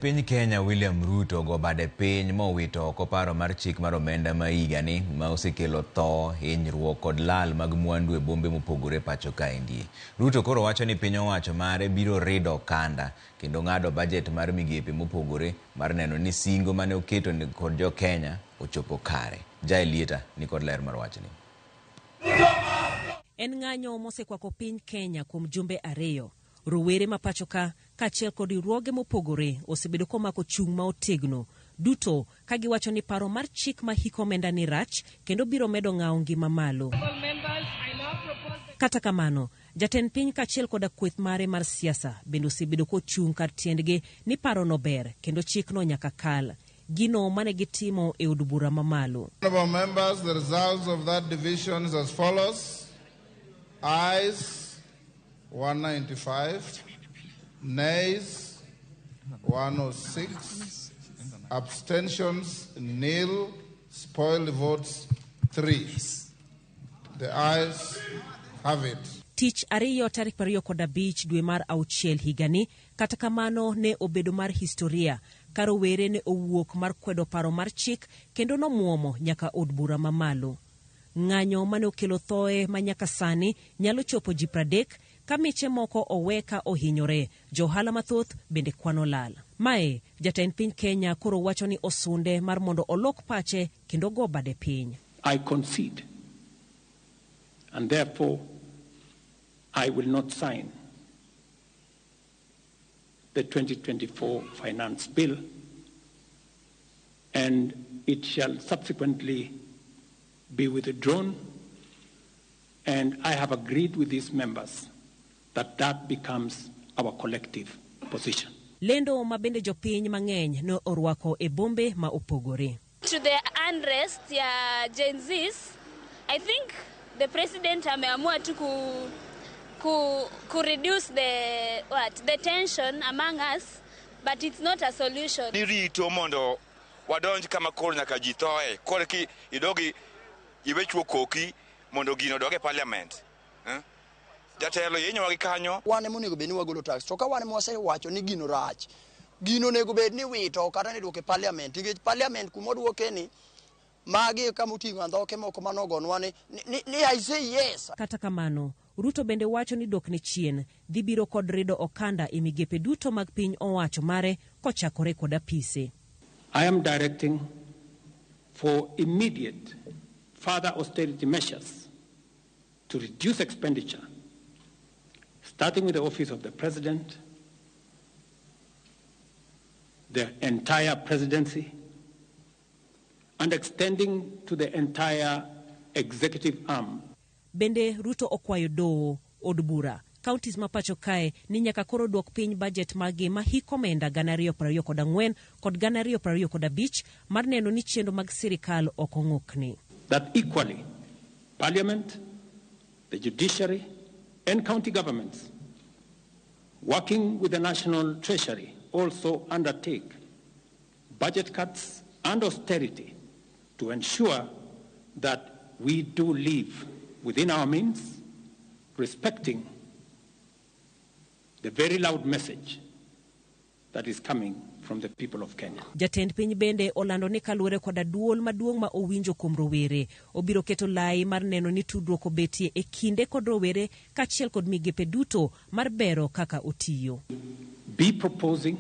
Piny Kenya William Ruto ogo bade piny mowito oko paro mar chik mar omenda ma higani ma osekelo tho, hinyruok kod lal mag mwandu e bombe mopogore pacho kaendi. Ruto koro wacho ni piny owacho mare biro rido okanda kendo ng'ado bajet mar migepe mopogore mar neno ni singo mane oketo kod jo Kenya ochopo kare. Jael Lieta ni kod ler mar wachni. En ng'anyo mosekwako piny Kenya kuom jumbe ariyo. Rowere ma pacho ka kaachiel kod riwruoge mopogore osebedo komako chung' ma otegno duto ka giwacho ni paro mar chik ma hik omenda ni rach kendo biro medo ng'awo ngima malo. Kata kamano, jatend piny kaachiel koda kweth mare mar siasa bende osebedo kochung' kar tiendgi ni parono ber kendo chikno nyaka kal. Gino mane gitimo e od bura mamalo. Honorable members, the results of that division is as follows. Ayes 195, nays 106, abstentions nil, spoiled votes 3. The ayes have it. Tich ariyo tarik 25 dwe mar auchiel higani, kata kamano ne obedo mar historia ka rowere ne owuok mar kwedo paro mar chik kendo nomuomo nyaka od bura mamalo. Ng'anyo mane okelo thoe ma nyaka sani nyalo chopo ji 30 ka miche moko owe ka ohinyore, jo ohala mathoth bende kwano lal. Mae jatend piny Kenya koro wacho ni osunde mar mondo olok pache kendo go bade piny. I concede and therefore I will not sign the 2024 Finance Bill, and it shall subsequently be withdrawn, and I have agreed with these members that that becomes our collective position. Lendo ma bende jopiny mang'eny ne orwako e bombe ma opogore. To the unrest ya Gen Zs, I think the president ameamua tu ku reduce the what the tension among us, but it's not a solution. Nirito mondo wadonj kama koro nyaka ji thoe, koro ki idogi iwe chuo koki mondo gino odog e parliament. Jatelo yenyowa gi kanyo. Wan ema onego bed ni wagolo tax, to ka wan ema wasewacho ni gino rach, gino onego bed ni wito kata ni duoke parliament, nikech parliament kuma oduoke ni magi e kama oting'o andhoke moko manogonwa ni I say yes. Kata kamano, Ruto bende wacho ni dokne chien dhi biro kod rido okanda e migepe duto mag piny owacho mare kochakore kod apise. I am directing for immediate further austerity measures to reduce expenditure, starting with the office of the president, the entire presidency, and extending to the entire executive arm. Bende Ruto okwayo doho od bura counties ma pacho kae ni nyaka koro duok piny budget magi ma hik omenda 2024 kod 2025 mar neno ni chenro mag sirikal ok ong'okni. That equally, Parliament, the judiciary, and county governments, working with the National Treasury, also undertake budget cuts and austerity to ensure that we do live within our means, respecting the very loud message that is coming from the people of Kenya. Jatend piny bende olando ni kaluwore koda duol maduong' ma owinjo kuom rowere, obiro keto lai mar neno ni tudruok obetie e kinde kod rowere kaachiel kod migepe duto mar bero kaka otiyo. Be proposing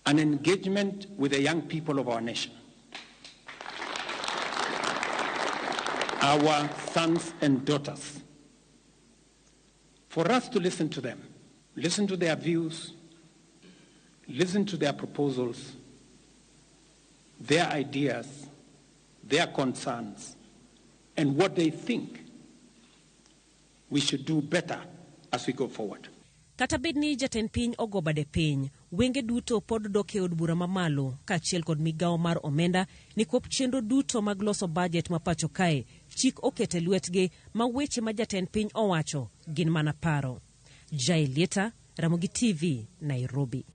an engagement with the young people of our nation, our sons and daughters, for us to listen to them, listen to their views, listen to their proposals, their ideas, their concerns, and what they think we should do better as we go forward. Kata bed ni jatend piny ogo bade piny, wenge duto pod dok e od bura mamalo kaachiel kod migawo mar omenda nikwop chenro duto mag loso budget ma pacho kae chik okete lwetgi ma weche ma jatend piny owacho gin mana paro. Jael Lieta, Ramogi TV, Nairobi.